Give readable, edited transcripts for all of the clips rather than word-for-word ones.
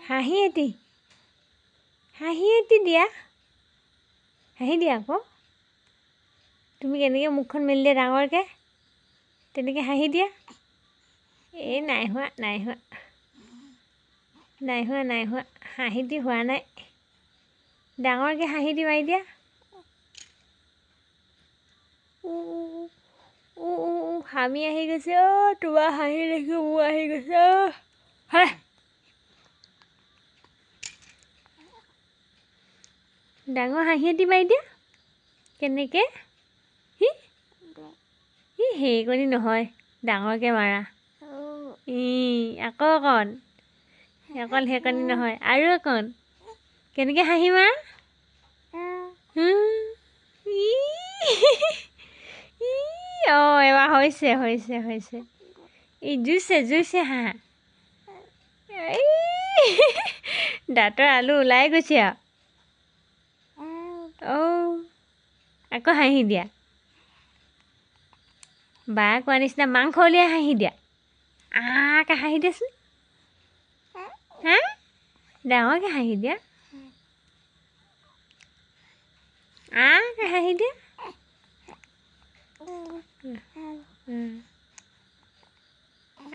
হাঁহি এটি, হাঁহি এটি দিয়া, হাঁহি দিয়া আকৌ। তুমি কেনেকৈ মুখখন মেলি দিয়া ডাঙৰকৈ, তেনেকৈ হাঁহি দিয়া। এই নাই হোৱা, নাই হোৱা, নাই হোৱা, নাই হোৱা, হাঁহিটি হোৱা নাই। ডাঙৰকৈ হাঁহি দি মাৰি দিয়া। উ উ উ উ, হামি আহি গৈছে। অ' তোমাৰ হাঁহি দেখি মোৰ আহি গৈছে। অ' হয়, ডাঙৰ হাঁহি এটি মাৰি দিয়া। কেনেকৈ? হি হি, সেইকণি নহয়, ডাঙৰকৈ মাৰা। ই আকৌ অকণ, অকল সেইকণি নহয়, আৰু অকণ। কেনেকৈ হাঁহি মাৰা? অঁ, এবাৰ হৈছে, হৈছে, হৈছে। ই জুইছে, জুইছে হাঁহা। এই দাঁতৰ আলু ওলাই গৈছে আৰু। অ' আকৌ হাঁহি দিয়া। বা কোৱা নিচিনা মাংস উলিয়াই হাঁহি দিয়া। আকে হাঁহি দিয়াচোন। হা, ডাঙৰকৈ হাঁহি দিয়া। আকে হাঁহি দিয়া।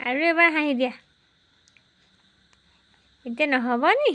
আৰু এবাৰ হাঁহি দিয়া। এতিয়া নহ'ব নি?